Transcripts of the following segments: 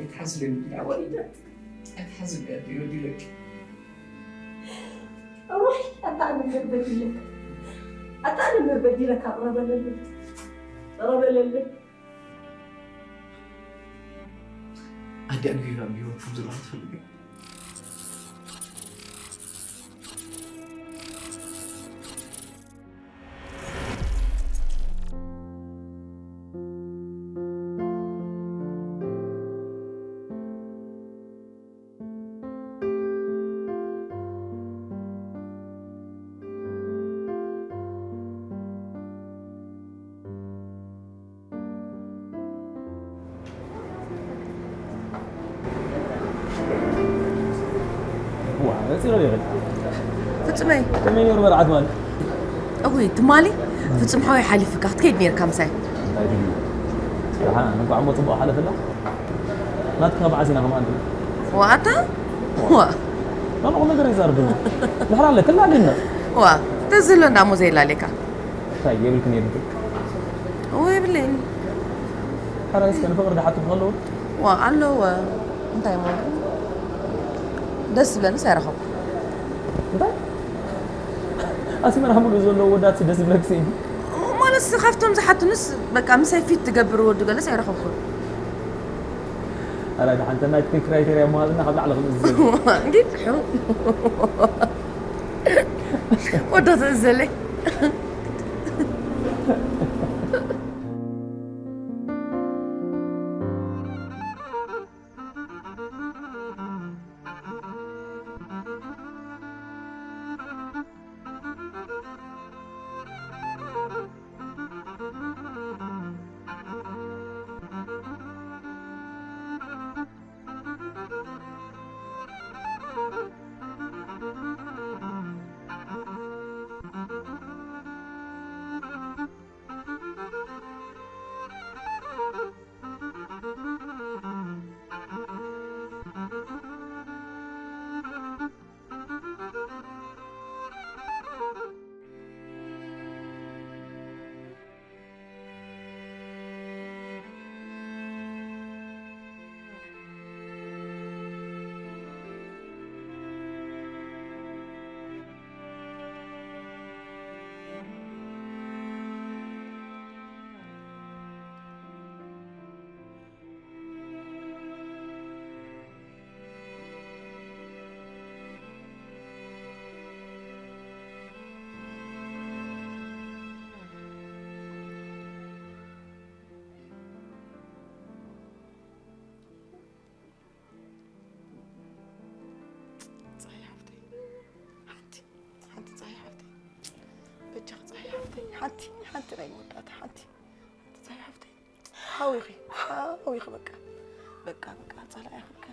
ኣይትሓዝለኒ ዲና ወሊደ። ኣይትሓዝለኒ ኣደይ ወዲለኪ። እዋይ ኣታ ኣነ መበዲለካ ኣታ ኣነ መበዲለካ ቅረበለለይ ቅረበለለይ። ኣደይ ኣነ ጌጋ ብህይወት ከም ዘለኹ ትፈልጥ ዶ? ዋ፣ መፂኡ ዶ ይኽእል? ፍጹመይ። ከመይ ነይሩ መርዓት ማለት? እውይ፣ ትማሊ ፍጹም ሓወይ ሓሊፍካ ክትከይድ ነይርካ ምሳይ። እንታይ ትብሊ? ደሓን፣ እንኳዕ እሞ ጽቡቕ ሓለፈላ። ናትካ መዓስ ኢና ከማን ትብል? ዋ፣ ኣታ? ዋ። ካልእ ነገር ይዛርብ። ድሕር ኣለክላ ግን። ዋ፣ ተዝህሎ እንዳ እሞ ዘይላለካ። እንታይ የብልክን የብልክን? እወ የብለይን። ሓራይ እስከ ንፍቕሪ ድሓቱ ክኸለዉ? ዋ ኣለወ። እንታይ እሞ? ደስ ዝብለንስ ኣይረኸብኩ። እንታይ? ኣስመራ ሙሉ ዘለዉ ወዳት ደስ ዝብለክስ እዩ። ማለት ካብቶም ዝሓቱንስ በቃ ምሳይ ፊት ትገብር ወዲ ገለስ ኣይረኸብኩን። ኣረ ደሓን ተናይ ክራይቴርያ መዋልና ካብ ላዕሊ ክምዝዝ። እንዴት? ወዶ ትእዘለይ። ፀሃይ ሓፍተይ፣ ሓንቲ፣ ሓንቲ ፀሃይ ሓፍተይ፣ በጃኺ ፀሃይ ሓፍተይ፣ ሓንቲ፣ ሓንቲ ናይ መወዳእታ ሓንቲ፣ ሓንቲ ፀሃይ ሓፍተይ። ሓዊኺ፣ ሓዊኺ በቃ፣ በቃ፣ በቃ፣ ጸላኢ ክልከ።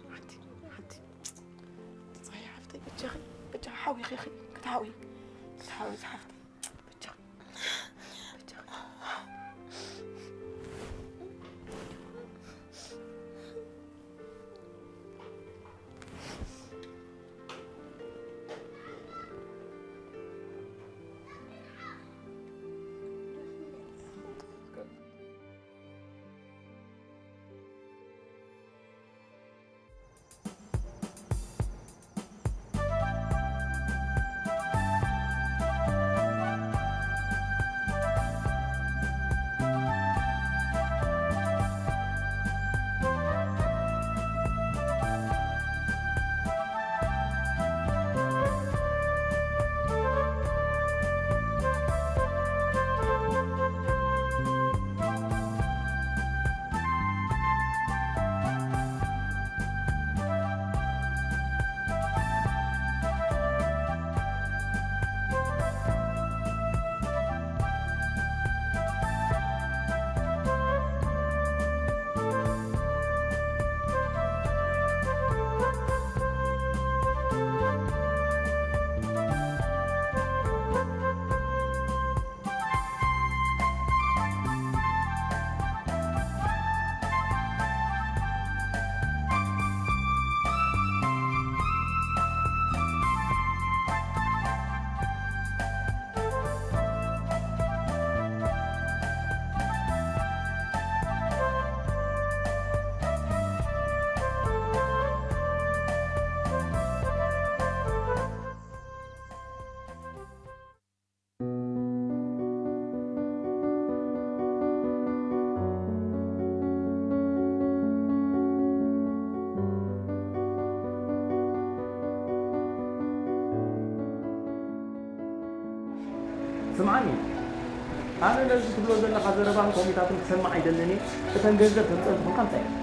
ሓንቲ፣ ሓንቲ። ጸሃይ ሓፍተይ፣ በጃኺ፣ በጃኺ ሓዊኺ፣ ኢኺ ክትሓዊ። ክትሓዊ፣ ሓፍተይ። በጃኺ። በጃኺ። ስምዓኒ፣ ኣነ ነዚ ትብሎ ዘለኻ ዘረባን ኮሜታትን ክሰምዕ ኣይደልን እየ። እተን ገንዘብ ተምፅእ ዝኾንካ እንታይ እየን?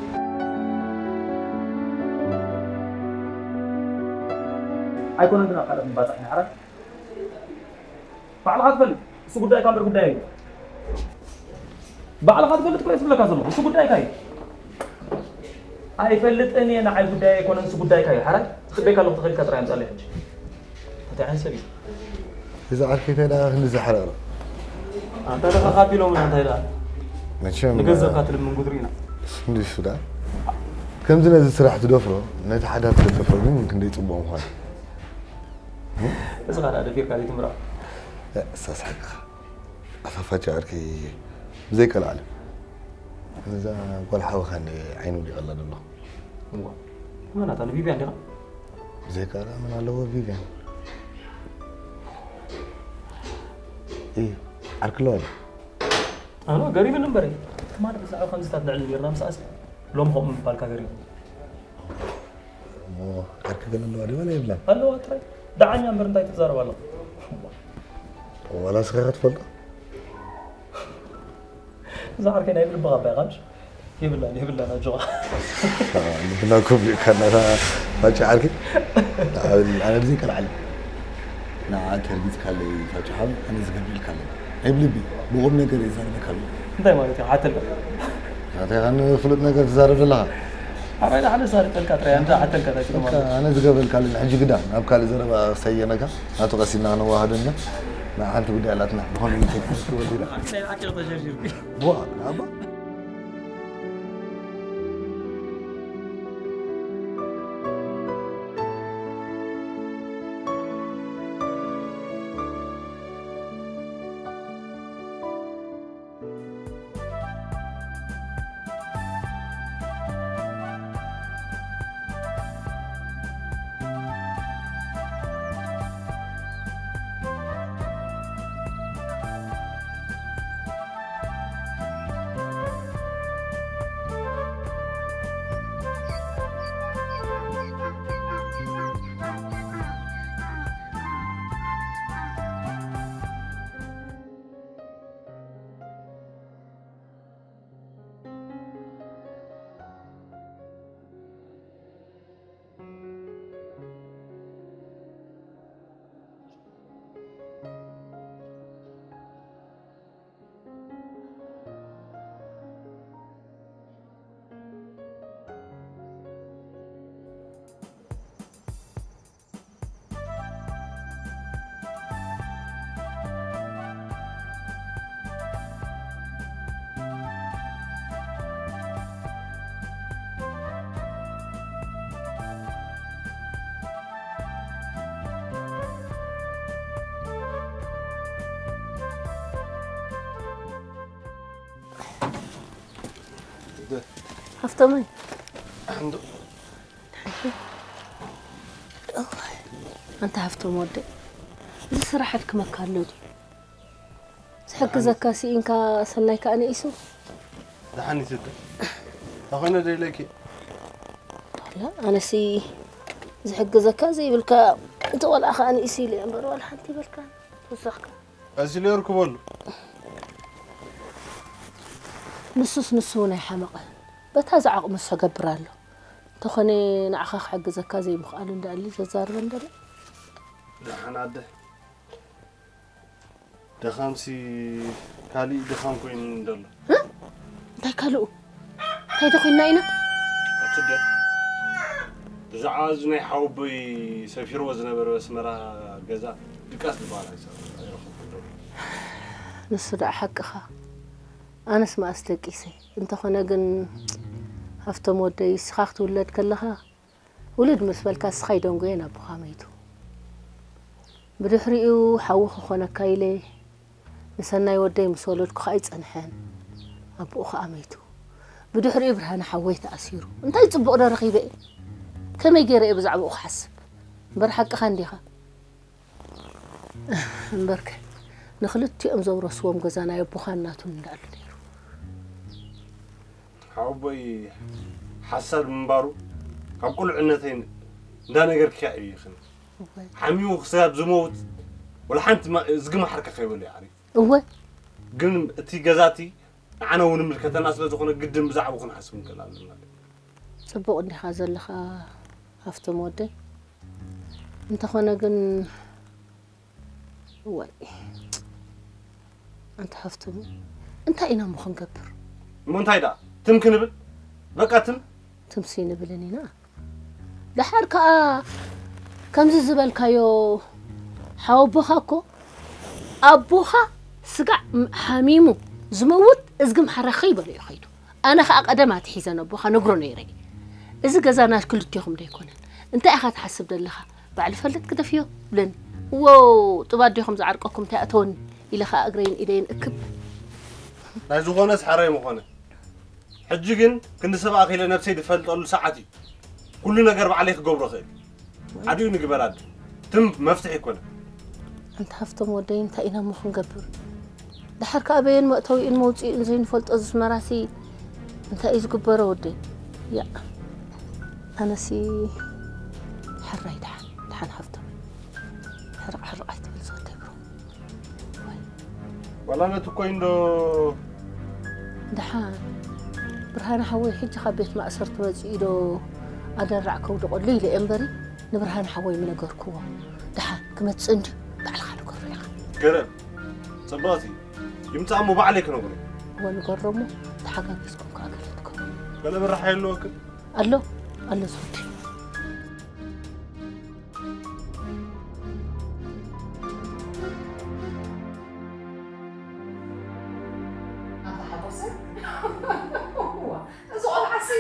ኣይኮነን ግን ኣብ ካልኦት ምባፅሕ ንሕራይ። ባዕልኻ ትፈልጥ፣ እሱ ጉዳይካ እምበር ጉዳይ እዩ። ባዕልኻ ትፈልጥ እኮ እየ ዝብለካ ዘለኹ፣ እሱ ጉዳይካ እዩ። ኣይፈልጥን እየ፣ ንዓይ ጉዳይ ኣይኮነን፣ እሱ ጉዳይካ እዩ። ሓራይ፣ ክፅበየካ ኣለኹ፣ ተኸሊልካ ጥራይ ኣምፃለይ ሕጂ። እንታይ ዓይነት ሰብ እዩ? እዚ ዓርከይ እንታይ ደኣ ክንዲ ዘሕረቕርቕ? ኣንታ ደኻ ካቢሎምና እንታይ ደኣ? መቸም፣ ንገንዘብካ ትልምን ጉድ ርኢና። እንዲሱ ደኣ። ከምዚ ነዚ ስራሕ ትደፍሮ፣ ነቲ ሓዳር ትደፍሮ ግን ክንደይ ጽቡቕ ምዃኑ። እዚ ኻዳ ደፊርካ ዘይትምራ። እ፣ እሳስ ሓቅኻ። ኣፋፋጭ ዓርከይ ብዘይቀልዓለም። እዛ ጓል ሓውኻ እንደ ዓይኑ ሊቐላ ዘሎ። እዋ። መናታ ንቪቪያን ዲኻ? ብዘይቀልዓ መን ኣለዎ ቪቪያን? እዩ። ዓርኪ ኣለዋ ድያ? ኣነ ገሪብን እምበር። ትማሊ ብዛዕባ ከምዚታት ንዕልል ኔርና ምስኣስ ሎም ከምኡ ምባልካ ገሪቡ። እሞ ዓርኪ ገለ ኣለዋ ድዩ ዋላ የብላን? ኣለዋ ጥራይ። ደዓኛ እምበር እንታይ ትዛረብ ኣለኻ? ዋላ ስኻ ክትፈልጦ? እዛ ዓርከይ ናይ ብልብኻ ኣባይ ቃልሽ የብላን፣ የብላን ኣጆኻ። ልብና ኮብሊዑካ እናታ ፋጭ ዓርኪ። ኣነ ብዘይ ከልዓለ። ንዓ ተርጊጽካለይ ፋጭ ሓው፣ ኣነ ዝገብርልካ ኣለኒ። ናይ ብልቢ፣ ብቑም ነገር እየ ዝዛረበካ ኣለኹ። እንታይ ማለት እዩ? ሓተልካ። ናተይ ኸኣ ፍሉጥ ነገር ትዛረብ ዘለኻ። ኣባይ ሓደ ሳርጠልካ ጥራይ፣ ኣንተ ሓተልካ እንታይ ትገብር በቃ፣ ማለት? ኣነ ዝገብረልካ ኣለኒ። ሕጂ ግዳ፣ ናብ ካልእ ዘረባ ክሰየነካ፣ ናቱ ቀሲልና ክነዋህዶ ኢና። ንዓ ሓንቲ ጉዳይ ኣላትና፣ ብኸመይ እዩ ተክስ ክወዲና? ናይ ዓቂ ተሸርሺርኩ። ቡኣ፣ ኣባ። ሃፍቶመይ። ኣንታ ሃፍቶም ወደይ፣ እዚ ስራሕ ኣድክመካ ኣሎ ድዩ? ዝሕግዘካ ስኢንካ ሰናይ ከኣ ንኢሱ። ደሓን ይስተ። ተኾነ ደይለኪ። ዋላ ኣነሲ ዝሕግዘካ ዘይብልካ፣ እንተ ቆልዓ ከኣ ንኢሱ ኢለ እምበር ዋላ ሓንቲ ይበልካ። ተወሰኽካ። ቀሲሉ የርክበሉ። ንሱስ ንሱ እውን ኣይሓመቐን። በታ ዝዓቕሙስ ክገብር ኣሎ። እንተኾነ ንዓኻ ክሕግዘካ ዘይምኽኣሉ እንዳኣሊ ዘዛርበን ዘሎ። ደሓን ኣደ። ደኻምሲ ካሊእ ደኻም ኮይኑ ዘሎ። እ? እንታይ ካልኡ? እንታይ ዶ ኮይንና ኢና? ኣትደ። ብዛዕባ እዚ ናይ ሓወቦይ ሰፊርዎ ዝነበረ ኣስመራ ገዛ ድቃስ ዝበሃል ኣይሰ-፣ ኣይረኸብኩን ዘሎ። ንሱ ደኣ ሓቅኻ። ኣነስ መኣስ ደቂሰ። እንተኾነ ግን ሃፍቶም ወደይ፣ እስኻ ክትውለድ ከለኻ ውልድ ምስ በልካ እስኻ ይደንጎየ ናብ ኣቦኻ መይቱ። ብድሕሪኡ ሓዊ ክኾነካ ኢለ ንሰናይ ወደይ ምስ ወለድኩ ከኣ ኣይጸንሐን። ኣቦኡ ከኣ መይቱ። ብድሕሪኡ ብርሃነ ሓወይ ተኣሲሩ። እንታይ ጽቡቕ ዶ ረኺበ እየ? ከመይ ገይረ እየ ብዛዕባኡ ክሓስብ? እምበር ሓቅኻ እንዲኻ። እምበርከ ንኽልቲኦም ዘውረስዎም ገዛ ናይ ኣቦኻን ናቱን እንዳኣሉ ነይሩ። ሓወቦይ ሓሳድ ምንባሩ ካብ ቁልዕነተይ እንዳነገርክያ እዩ ይኽን። እዋይ። ሓሚሙ ክሳብ ዝመውት ወላ ሓንቲ ማ- እዝጊ ማሓርካ ከይበሉ ይዓሪ። እወ። ግን እቲ ገዛቲ ንዓና እውን ምልከተና ስለ ዝኾነ ግድን ብዛዕባ ክንሓስብ ንክእል ኣለና። ጽቡቕ እንዲኻ ዘለኻ ሃፍቶም ወደይ። እንተኾነ ግን እዋይ፣ ኣንታ ሃፍቶም፣ እንታይ ኢና እሞ ክንገብር? እሞ እንታይ ደኣ? ትም ክንብል? በቃ ትም? ትምሲ ንብልን ኢና። ደሓር ከኣ ከምዚ ዝበልካዮ ሓወቦኻ እኮ ኣቦኻ ስጋዕ ም- ሓሚሙ ዝመውት እዝግም ሓራኸ ይበሎ እዩ ኸይዱ። ኣነ ኸኣ ቀደም ኣትሒዘ ነቦኻ ነግሮ ነይረ። እዚ ገዛ ናይ ክልቴኹም ዶ ኣይኮነን? እንታይ ኢኻ ትሓስብ ዘለኻ? ባዕሉ ፈልጥ ክደፍዮ ብለኒ። እዎ ጥባ ኣዴኹም ዝዓርቀኩም እንታይ ኣተወኒ? ኢለ ኸኣ እግረይን ኢደይን እክብ። ናይ ዝኾነስ ሕራይ ምኾነ። ሕጂ ግን ክንዲ ሰብ ኣኺለ ነብሰይ ዝፈልጠሉ ሰዓት እዩ። ኩሉ ነገር ባዕለይ ክገብሮ እኽእል። ሓዲኡ ንግበር ኣደ። ትም መፍትሒ ኣይኮነን። ኣንታ ሃፍቶም ወደይ እንታይ ኢና እሞ ክንገብር? ደሓር ከኣ በየን መእተዊኡን መውፅኢኡን ዘይንፈልጦ ዝስመራሲ እንታይ እዩ ዝግበሮ ወደይ? ያ ኣነሲ ሕራይ ደሓን ደሓን ሃፍቶም ሕርቕ ሕርቕ ኣይትበል ዝወደይ ብሮ። ዋላ ነቲ ኮይን ዶ ደሓን ብርሃነ ሓወይ ሕጂ ካብ ቤት ማእሰርቲ መፂኡ ዶ ኣደራዕ ከውድቐሉ ኢለ እየ እምበሪ ንብርሃነ ሓወይ ምነገርክዎ። ደሓን ክመፅእ እንድዩ ባዕልኻ ንገሮ ኢኻ። ገረብ ፅብቕቲ ይምፃእ እሞ ባዕለይ ክነግሮ። እወ ንገሮ እሞ ተሓጋጊዝኩም ከዓ ገለ ትገብሩ። ገለ ብራሓ የለወክን? ኣሎ ኣሎ ዝወደይ። ኣታ ሓጎሰ እዋ፣ እዚ ቆልዓሲ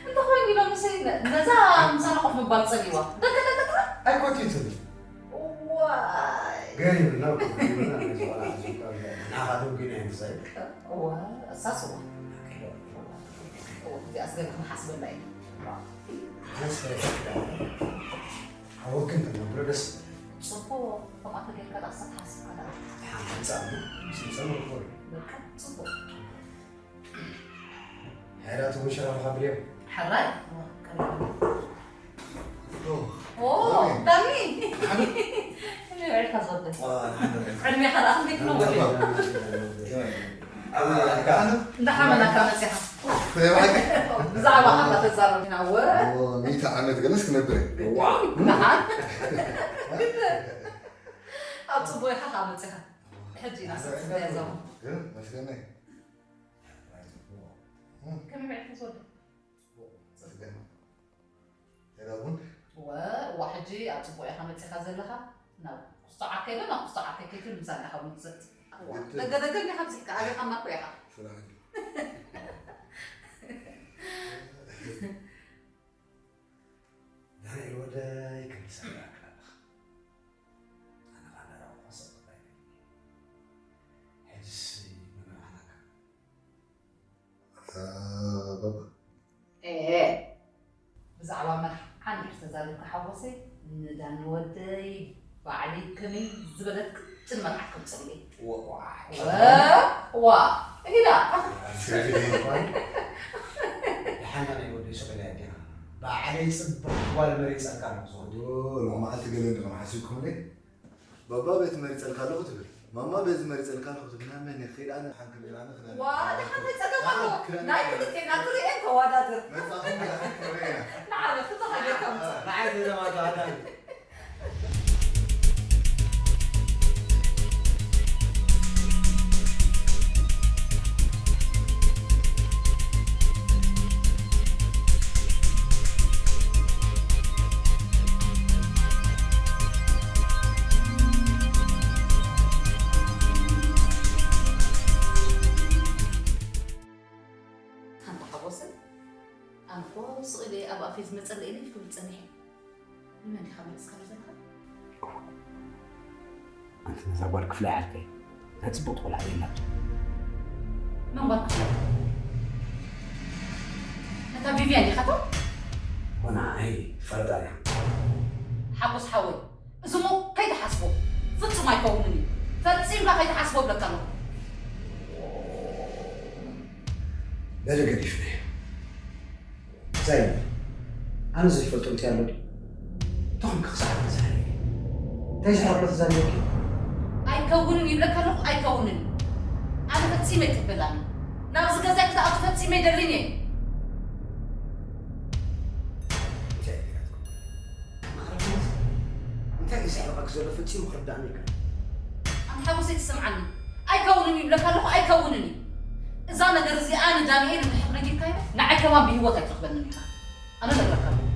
እንተኾይኑ ኢሎምሲ ነ- ነዛ ምሳና ኮፍ ምባል ጸሊዋ። ደገ ደገ ትብል። ኣይኮን ትብል። ዋይ። ገሪምና እኮ፣ ገሪምና ነዚ ቆልዓ እዚ እኮ፣ ንዓኻ ደንጒና ኢና ንዛረብ። እዋ፣ እሳስ እዋ። እዋ፣ እዚኣስ ገለ ክንሓስበላ ኢና። ኣነስ ከይፈትያ። ሓወክን ተነብሮ ደስ ይብል። ጽቡቕ፣ ከምኣ ተጌርካ ደኣ ክሳብ ሓሲብካ ደኣ። ሓንሳብ፣ ስንጸም ርኮ። በቃ፣ ጽቡቕ። ሓይራት እውን ሸራርኻ ብልዮ። ሕራይ? ኦ፣ ዳኒ! ከመይ ውዒልካ ዝወደይ? ኦ፣ ኣልሓምዱሊላህ። ዕድሜኻ ደኣ ክንደይ ክነውሕ እዩ? ኣልሓምዱሊላህ። እንዳሓመናካ መፂኻ። ብዛዕባ ካታ ተዛረብ ኢና እወ። ሚእቲ ዓመት ገለስ ክነብር እየ። ዋ። ደሓን። ኣብ ፅቡቅ ኢኻ ካብ መፂኻ። ሕጂ ኢና ሰብ ፅቡቅ እያ ዘማ። ከመይ ውዒልካ ዝወደ? ተጋጉን። እወ፣ እዋ ሕጂ ኣብ ጽቡቕ ኢኻ መጺኻ ዘለኻ። ናብ ኩስቶ ዓርከይ ዶ ናብ ኩስቶ ዓርከይ ከይትብል ምሳና ኢኻ ምውጽእ። እዋ፣ ግድን። ደገ ደገ እንዲኻ ኣብዚሕካ፣ ኣበይ ኸማኮ ኢኻ። ስራሕ እዩ። ዳንኤል ወደይ ክንዲ ሰሚዐካ ኣለኻ። ኣነ ኸኣ እንዳረኣኹኻ ሰቕ ክብላ ኣይደልን እየ። ሕጅስ መን ረኣናካ? ኣታ ባባ። ኤ፣ ብዛዕባ መርዓ እንድሕር ተዛሪብካ ሓጎሰይ፣ ንዳኒ ወደይ ባዕለይ ከመይ ዝበለት ቅጭን መርዓ ከምጽእለይ። ዋ፣ ዋ፣ ዋ፣ ኢላ። ኣቲ፣ ደሓን ናይ ወደይ ሱቕ ኢላ ኣዴና። ባዕለይ ጽብቕቲ ጓል መሪጸልካ ኣለኹ ዝወደይ። ኦ፣ ሎማዓልቲ ገለ እንዲኹም ሓሲብኩምለይ? ባባ በቲ መሪጸልካ ኣለኹ ትብል፣ ማማ በዚ መሪጸልካ ኣለኹ ትብል፣ ናብ መን እየ ክኸይድ ኣነ? ሓንቲ ገይራ ንኽዳ ዋ፣ ደሓን ታይ ጸገም ኣለዎ? ናይ ክልቴና ትርእየን ተዋዳድር። መጻኹም ገለ ሓንቲ ርኢና። ንዓበ ክልተ ሃገር ከምጽእ። ንዓይ ተዘማታ ኣዳኒ። ኣንታ ሓጎሰይ፣ ኣነ እኮ ስቕ ኢለ ኣብ ኣፈይ ዝመጸለይ ኢለ ይፍልጥ ጸኒሐ። ንመን ዲኻ መሊስካሉ ዘለኻ? ኣንቲ ነዛ ጓል ክፍላይ ዓርከይ፣ ናይ ጽቡቕ ቆልዓ የላቶ። መን ጓል ክፍላይ? ነታ ቪቪያን ዲኻ እታ? ኮና፣ ኣይ፣ ትፈልጣ እያ። ሓጎስ ሓወይ፣ እዚ እሞ ከይትሓስቦ፣ ፍጹም ኣይከውንን እዩ። ፈጺምካ ከይትሓስቦ እብለካ ኣለኹ። በለ ገዲፍናዮ። ዛይ፣ ኣነ ዘይፈልጦ እንታይ ኣሎ ድዩ? እንታይ ኮንካ ክሳብ ሕጂ ዝሓለየ? እንታይ ዝሕረፍ ዘሎኪ? ኣይከውንን ይብለካ ኣለኹ ኣይከውንን። ኣነ ፈጺመ ኣይቅበላን። ናብዚ ገዛ ክትኣቱ ፈጺመ ኣይደልን እየ። እንታይ እዩ ገይራትኩም? ማዕረፍነት እንታይ እዩ ዝሕረቐኪ ዘሎ ፈጺሙ ክርዳእኒ ይከኣል። ኣም ሓጎሰይ ትሰምዓኒ። ኣይከውንን ይብለካ ኣለኹ ኣይከውንን እዩ። እዛ ነገር እዚኣ ንዳንኤል እንድሕር ነጊርካዮ ንዓይ ከማን ብህይወት ኣይትረኽበንን ኢኻ። ኣነ ነግረካ ኣለኹ።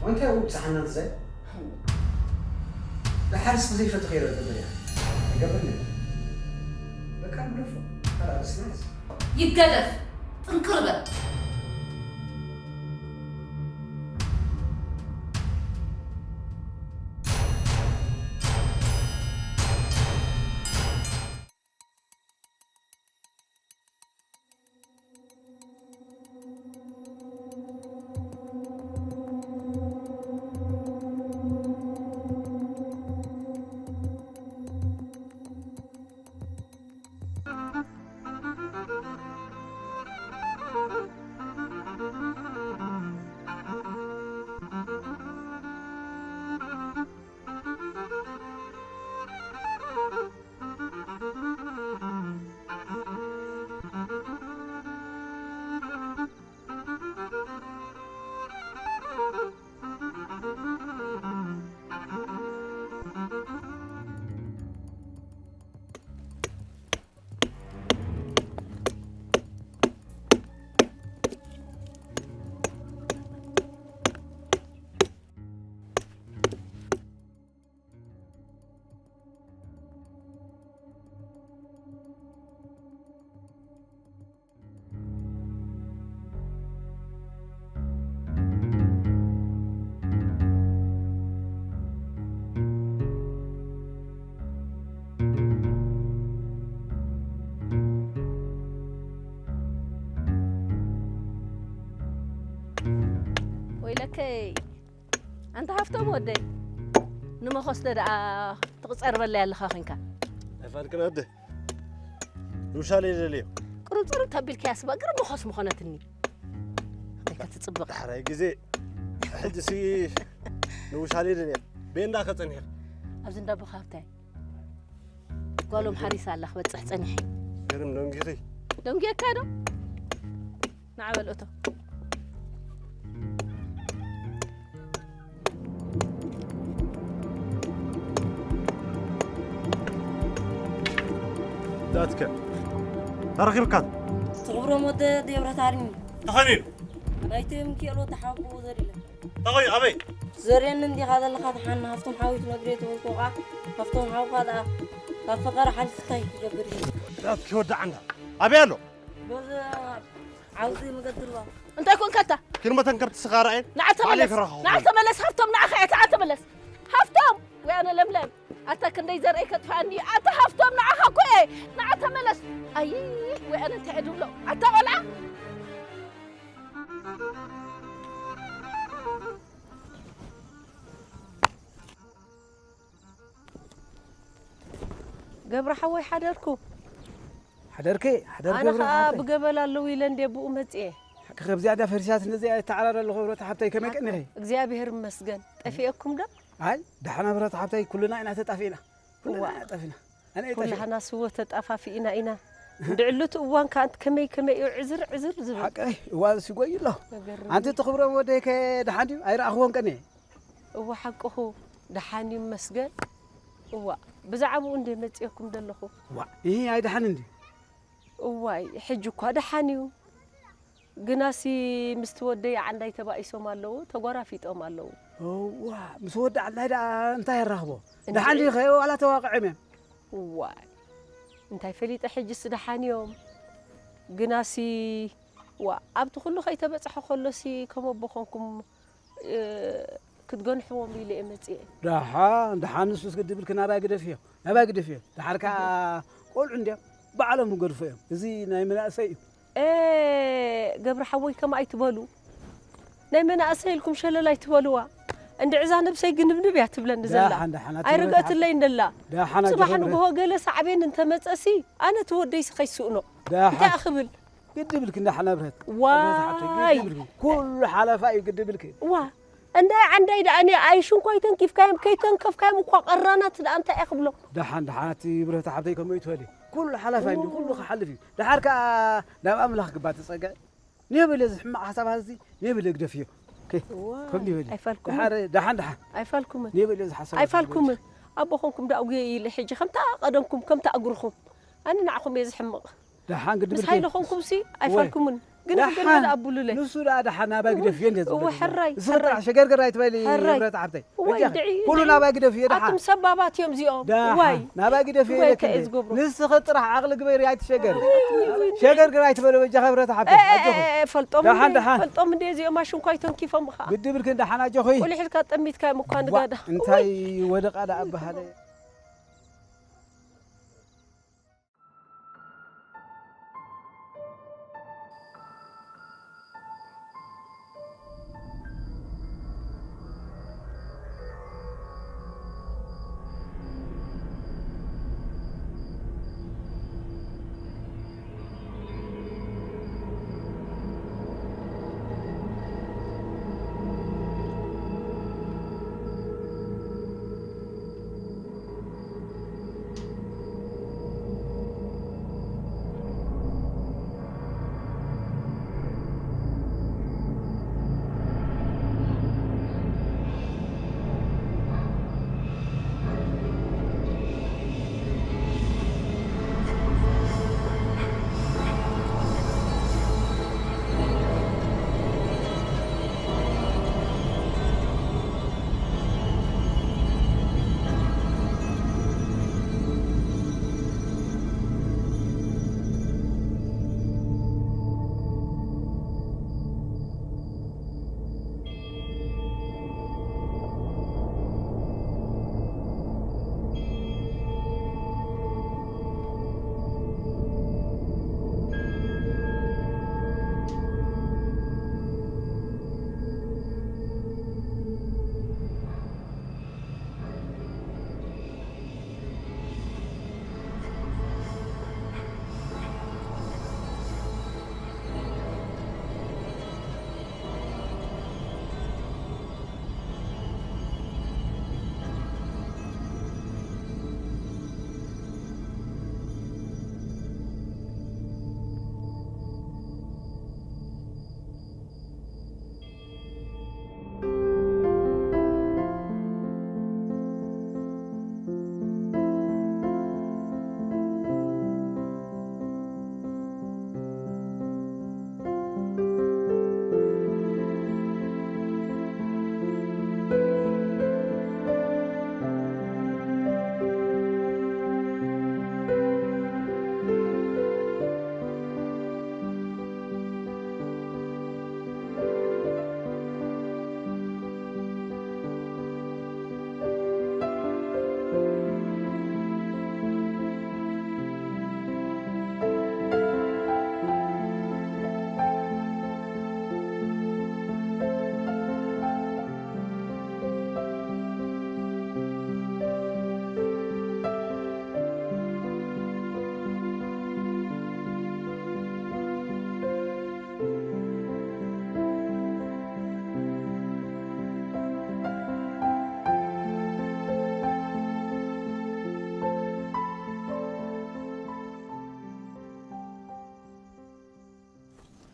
ወንታይ ውብጽሓና እንታይ ብሓርስ ዘይፈትኸ ይረግብ እያ ይገብር ነበር በቃ ግደፎ ካልኣርስናስ ይገደፍ ጥንቅር በል። ወይለከይ ኣንታ ሃፍቶም ወደይ ንመኾስተ ደኣ ትቕጸርበለይ ኣለኻ ኮንካ ኣይፋልክን ኣደ ንውሻለ ይደልዮ ቁርጽር ተቢልካ ያስባ ግር መኾስ ምኾነትኒ እንታይ ከትጽብቕ ዳሕራይ ግዜ ሕጂ ሲ ንውሻለ ይደልዮ ቤንዳ ከጸኒሕ ኣብዚ እንዳቦኻ ሃብታይ ጓሎም ሓሪሳ ኣላ ክበጽሕ ጸኒሐ ግርም ደንጊኺ ደንጊየካ ዶ ንዓ በል እቶ ዳትከ ተረኺብካት ትኽብሮም ወደ ደብረ ታሪኒ ተኸኒኑ ናይቲ ምክኤሎ ተሓብኡ ዘሪለ ተኸይ ኣበይ ዘርየኒ እንዲኻ ዘለኻ ተሓና ሃፍቶም ሓዊት ነግሬ ተወልቆ ቃ ሃፍቶም ሓውካ ደኣ ካብ ፈቐረ ሓልፍታይ ይገብር እዩ ዳትኪ ወዳዓና ኣበይ ኣሎ በዚ ዓውዚ መገድርባ እንታይ ኮንካታ ኪልመተን ከብቲ ስኻ ርኣየን ንዓ ተመለስ ንዓ ተመለስ ሃፍቶም ንዓኻ እያ ንዓ ተመለስ ሃፍቶም ወይ ኣነ ለምለም ኣታ ክንደይ ዘርአይ ከጥፋኒ ኣታ ሃፍቶም ንዓኻ እኮ እየ ንዓ ተመለስ ኣይ ወይ ኣነ እንታይ እየ ድብሎ ኣታ ቆልዓ ገብረ ሓወይ ሓደርኩ ሓደርኪ ሓደርኪ ኣነ ከዓ ብገበል ኣለዉ ኢለ እንደ ብኡ መፅኤ ከምዚኣ ዳ ፈሪሳት ነዚኣ ይተዓራረ ኣለኹ ህብረት ሓብተይ ከመይ ቀኒኺ እግዚኣብሔር ይመስገን ጠፊኤኩም ዶ ኣይ ዳሕና ህብረት ሓብተይ ኩልና ኢና ተጣፊእና ኩልና ኢና ጠፊና ኣነ ኣይጠፊ ኩላህና ስወ ተጣፋፊእና ኢና እንድዕሉቲ እዋን ከዓ ከመይ ከመይ እዩ ዕዝር ዕዝር ዝብል ሓቀይ እዋን ሲጎይ ኣሎ ነገር ኣንቲ ትኽብሮም ወደይ ከ ደሓን ድዩ ኣይረኣኽዎን ቀኒ እወ ሓቅኹ ደሓን እዩ መስገን እዋ ብዛዕባኡ እንደ መፅኤኩም ዘለኹ ዋ ይህ ኣይደሓን እንዲ እዋይ ሕጂ እኳ ደሓን እዩ ግናሲ ምስቲ ወደይ ዓንዳይ ተባኢሶም ኣለዉ ተጓራፊጦም ኣለዉ ዋ ምስ ወዲ ዓንዳይ ደኣ እንታይ የራኽቦ ደሓን ድዩ ከ ዋላ ተዋቅዕም እዮም ዋይ እንታይ ፈሊጠ ሕጅስ ደሓን እዮም ግናሲ ዋ ኣብቲ ኩሉ ከይተበፅሐ ከሎሲ ከም ኣቦ ኮንኩም ክትገንሕዎም ኢለ እየ መፅኤ ደሓን ደሓን ንሱስ ግድብልኪ ናባይ ግደፍዮ ናባይ ግደፍዮ ደሓር ከዓ ቆልዑ እንዲዮም ባዕሎም ክገድፎ እዮም እዚ ናይ መናእሰይ እዩ ገብረ ሓወይ ከም ኣይትበሉ ናይ መናእሰይ ኢልኩም ሸለል ኣይትበልዋ እንድዕዛ ነብሰይ ግንብንብ እያ ትብለኒ ዘላ ኣይርገእትለይ እንደላ ፅባሕ ንግሆ ገለ ሳዕቤን እንተመፀሲ ኣነ ትወደይሲ ከይስእኖ እንታይ ክብል ግድብልኪ እንዳሓና ብረት ዋይ ኩሉ ሓለፋ እዩ ግድብልኪ ዋ እንዳይ ዓንዳይ ደኣ እኔ ኣይ ሽንኳይ ተንኪፍካዮም ከይተንከፍካዮም እኳ ቀራናት ደኣ እንታይ እየ ክብሎ? ደሓን ደሓን ኣቲ ብረታ ሓብተይ ከመይ ትበሊ? ኩሉ ሓላፋይ እንዲ ኩሉ ክሓልፍ እዩ። ደሓር ከኣ ናብ ኣምላኽ ግባ ትጸግዕ። ኔበለ እዚ ሕማቕ ሓሳብ ሃዚ ኔበለ ግደፍዮ። ከ- እዋ፣ ከም ኔበለ። ኣይፋልኩምን። ደሓር ደሓን ደሓን። ኣይፋልኩምን። ኔበለ እዚ ሓሳብ ኣይፋልኩምን። ኣቦ ኾንኩም ደኣ ጉየ ኢለ ሕጂ ከምታ ቀደምኩም ከምታ እግርኹም። ኣነ ንዓኹም እየ ዝሕምቕ። ደሓን ግዲ ምስ ብልኪ። ሃይለ ኾንኩም ሲ ኣይፋልኩምን። ግን ደሓን። ግልግል ኣቡሉለ። ንሱ ደኣ ደሓን ናባይ ግደፍዮ እንደ እወ፣ ዝብለኪ። ሕራይ፣ እዚ ሕራይ። ጥራሕ ሸገርገር ኣይትበሊ ሕራይ። ብረታ ሓብተይ። እዋይ፣ በጃኺ። ድዒ፣ ኩሉ ድዒ። ናባይ ግደፍዮ ደሓን። ኣቱም ሰባባት እዮም እዚኦም። ደሓን። ዋይ። ናባይ ግደፍዮ እዋይ፣ ኢለኪ። እንታይ እዝገብሮ? ንስኺ ጥራሕ ዓቕሊ ግበሪ ኣይትሸገሪ። እወ፣ እወ፣ እወ። ሸገርገር ኣይትበሊ በጃኺ ብረታ ሓብተይ። እ፣ እ፣ ኣጆኺ። እ፣ እ፣ ፈልጦም ደሓን፣ እንዴ፣ ደሓን። ፈልጦም እንዴ እዚኦም ኣሽንኳይ ተንኪፎም ኻ። ግዲ ብልኪ ደሓን ኣጆኺ። ቁልሕ ኢልካ ጠሚትካ ምኳ ዋ፣ ንጋዳ። እንታይ እወ። ወደቓ ደኣ ኣበሃለ።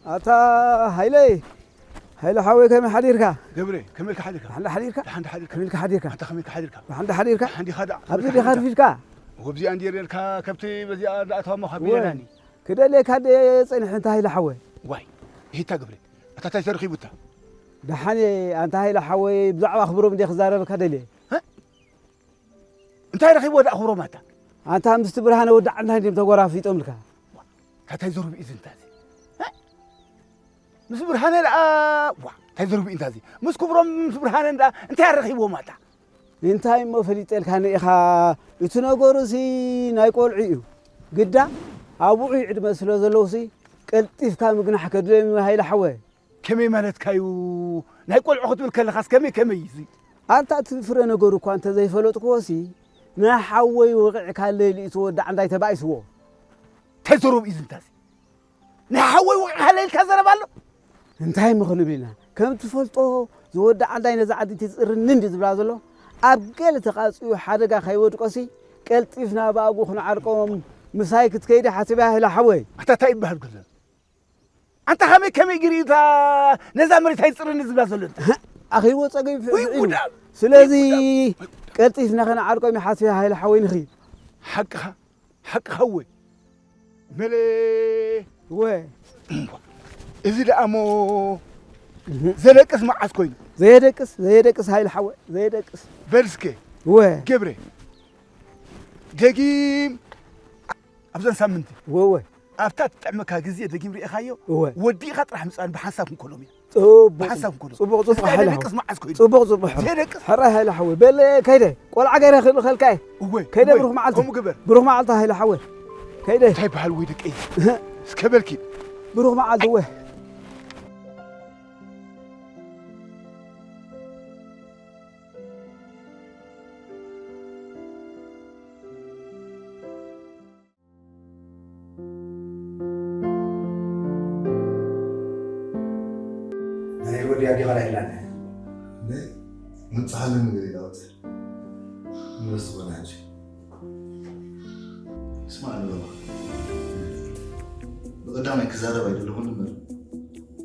ኣታ ሃይለይ፣ ሃይለ ሓወይ ከመይ ሓዲርካ? ገብረ፣ ከመይ ኢልካ ሓዲርካ? ደሓን ሓዲርካ? ደሓን ሓዲርካ? ከመይ ኢልካ ሓዲርካ? ኣታ ከመይ ኢልካ ሓዲርካ? ደሓን ሓዲርካ? ደሓን ዲኻ ደኣ? ኣብዚ ዲኻ ኣርፊድካ? ኣብዚ ኣንዲር ነርካ ከብቲ በዚኣ እንዳኣተዋ እሞ ካብ ወይ፣ ቢለናኒ። ክደልየካ ደ ጸኒሐ እንተ ሃይለ ሓወይ። ዋይ፣ ይሂታ ገብረ። ኣታ እንታይ ተረኺቡታ? ደሓን እየ፣ ኣንታ ሃይለ ሓወይ፣ ብዛዕባ ክብሮም እንደ ክዛረበካ ደልየ። እ? እንታይ ረኺብዎ ደኣ ክብሮም ኣታ? ኣንታ ምስቲ ብርሃነ ወዲ ዓንዳይ እንድዮም ተጎራፊጦምልካ። እንታይ ዘረብኡ እዩ እዚ እንታዚ? እ? ምስ ብርሃነ ደኣ፣ ዋ፣ እንታይ ዘረብኡ እዩ እንታዚ? ምስ ክብሮም ምስ ብርሃነ ደኣ እንታይ ኣረኺብዎም ኣታ? እንታይ እሞ ፈሊጠልካ ኢኻ? እቲ ነገሩሲ ናይ ቆልዑ እዩ። ግዳ ኣብ ውዑይ ዕድመ ስለ ዘለውሲ ቀልጢፍካ ምግናሕ ከድልዮም እዩ ሃይለ ሓወ። ከመይ ማለትካ እዩ? ናይ ቆልዑ ክትብል ከለኻስ ከመይ ከመይ እዩ እዚ? ኣንታ እቲ ፍረ ነገሩ እኳ እንተዘይፈለጥክዎሲ፣ ናይ ሓወይ ወቒዕካለይ ኢሉ እቲ ወዲ ዓንዳይ ተባኢስዎ። እንታይ ዘረብኡ እዩ እዚ እንታዚ? ናይ ሓወይ ወቒዕካለይ ኢልካ ዘረባ ኣሎ? እንታይ እሞ ክንብል ኢና? ከም ትፈልጦ ዝወዲ ዓዳይ ነዛ ዓዲ ትጽርኒ እንዲ ዝብላ ዘሎ ኣብ ገለ ተቓጽዩ ሓደጋ ከይወድቆሲ ቀልጢፍና ብኣግኡ ክንዓርቆም ምሳይ ክትከይዲ ሓሲበ ኢላ ሓወይ። ኣታ እንታይ ይበሃል ዘሎ? ኣንታ ከመይ ከመይ ገይሩ እዩ እታ ነዛ መሬት ኣይጽርኒ ዝብላ ዘሎ? ኣኺልዎ ጸገም ወይ ይፍዕል እዩ። ጉዳም! ስለዚ ወይ ጉዳም! ቀልጢፍና ከነዓርቆም ይሓስብ ሃይለ ሓወይ ንኺድ። ሓቅኻ፣ ሓቅኻ እወ። መለ እወ። እዚ ደኣ እሞ እህ። ዘደቅስ መዓስ ኮይኑ? ዘየደቅስ፣ ዘየደቅስ ሃይለ ሓወይ፣ ዘየደቅስ። በል እስከ እወ። ገብረ፣ ደጊም ኣብዘን ሳምንቲ እወ፣ እወ። ኣብታ ትጥዕመካ ግዜ ደጊም ርኢኻዮ? እወ። ወዲእኻ ጥራሕ ምጻን ብሓንሳብ ክንኮሎም ኢና። ጽቡቕ፣ ብሓንሳብ ክንኮሎም። ጽቡቕ፣ ጽቡቕ፣ እዚ ሃይለ ደቅስ ሓወይ። መዓስ ኮይኑ? ጽቡቕ፣ ጽቡቕ፣ ሕራይ። ዘደቅስ? ሕራይ ሃይለ ሓወይ። በል ከይደ፣ ቆልዓ ገይረ ክልኸልካ እየ። እወ፣ ከይደ፣ እወ። ብሩኽ መዓልቲ። ከምኡ ግበር። ብሩኽ መዓልቲ ሃይለ ሓወይ። ከይደ። እንታይ በሃል ወይ ደቀይ? እህ። እስከ በልኪ። ብሩኽ መዓልቲ፣ እወ። ናይ ወዲ ኣዴኻ ዳይላን። ምንጽሓለ ምግሪ ዳውት። ንበስ ዝኾነ ሕጂ። ስማዕ ንበባ። ብቐዳማይ ክዛረብ ኣይደለኹን እምበር፣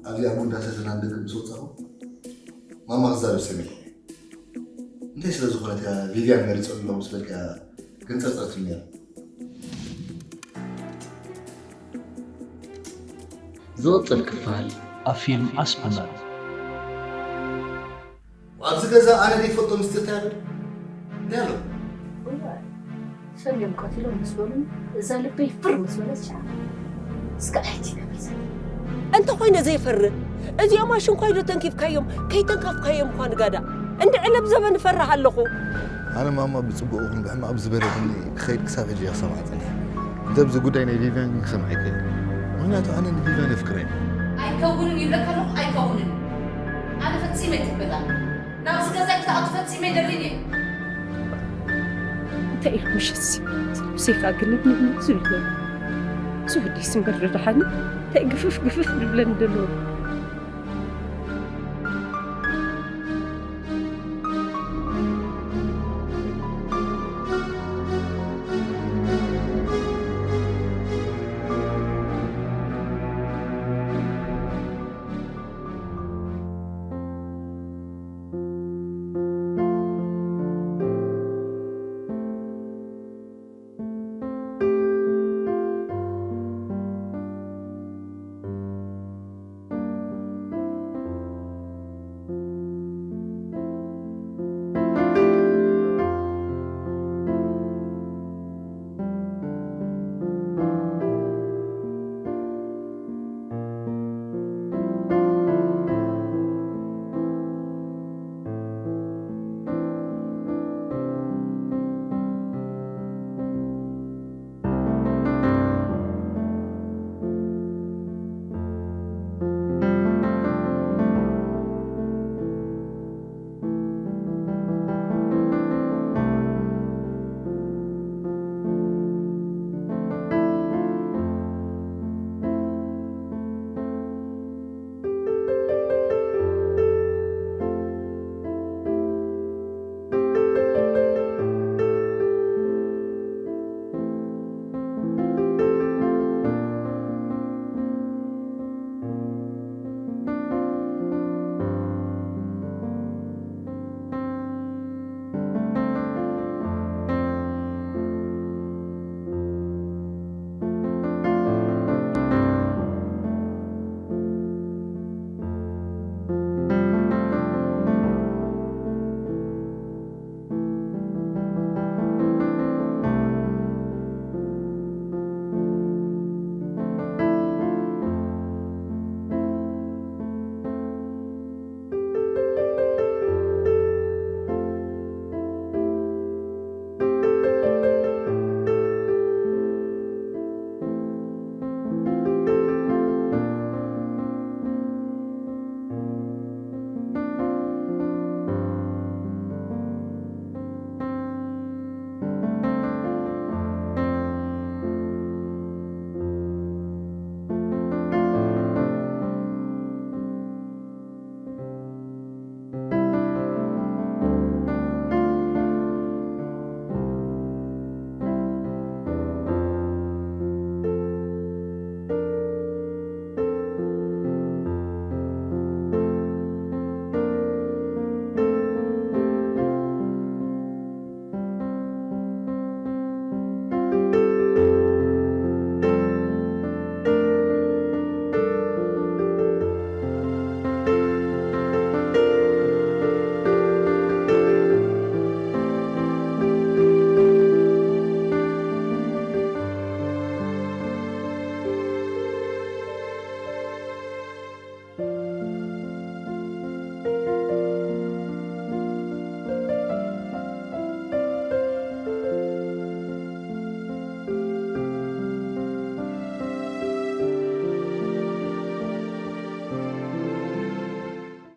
ኣብዚ ኣብ ጉንዳተ ዝናን ደገ ምስ ወጻኹ፣ ማማ ክዛረብ ሰሚዐ። እንታይ ስለ ዝኾነት እያ ቪቪያን መሪጸሉ ኣለኹ ምስ በልካ ግን ጸርጸር ትብል ነይራ? ዝቕጽል ክፋል ኣብ ፊልም ኣስመራ። ኣብዚ ገዛ ኣነ ዘይፈልጦ ምስጢር እንታይ ኣሎ? እንታይ ኣሎ? እዋይ፣ ሰልዮም ቀቲሎም ምስ በሉኒ፣ እዛ ልበይ ፍር ምስ በለት ሸዓ። እስከ ኣይትነብር ዘላ። እንተ ኾይነ ዘይፈርህ፣ እዚኦም ኣሽንኳይ ዶ ተንኪፍካዮም? ከይተንከፍካዮም እኳ ንጋዳ። እንድዒ ለብዘበ ንፈርህ ኣለኹ። ኣነ ማማ ብጽቡቕ ይኹን ብሕማቕ ብዝበደለኒ ክኸይድ ክሳብ ሕጂ እያ ክሰምዓ ጸኒሐ። እንተ ኣብዚ ጉዳይ ናይ ቪቪያን ግን ክሰምዓ ኣይክእልን። ምኽንያቱ ኣነ ንቪቪያን የፍቅራ እየ። ኣይከውንን ይብለካ ኣለኹ፣ ኣይከውንን። ኣነ ፈጺመ ኣይቅበላን። ናብዚ ገዛ ክትኣቱ ፈጺመ ኣይደልን እየ። እንታይ ኢልኩ ምሸትሲ? ብሰይካ ግን ንብንብ ዝብል ነይሩ። እዚ ወደይስ እምበር ዶ ደሓን እዩ? እንታይ ግፍፍ ግፍፍ ዝብለኒ ዘሎ?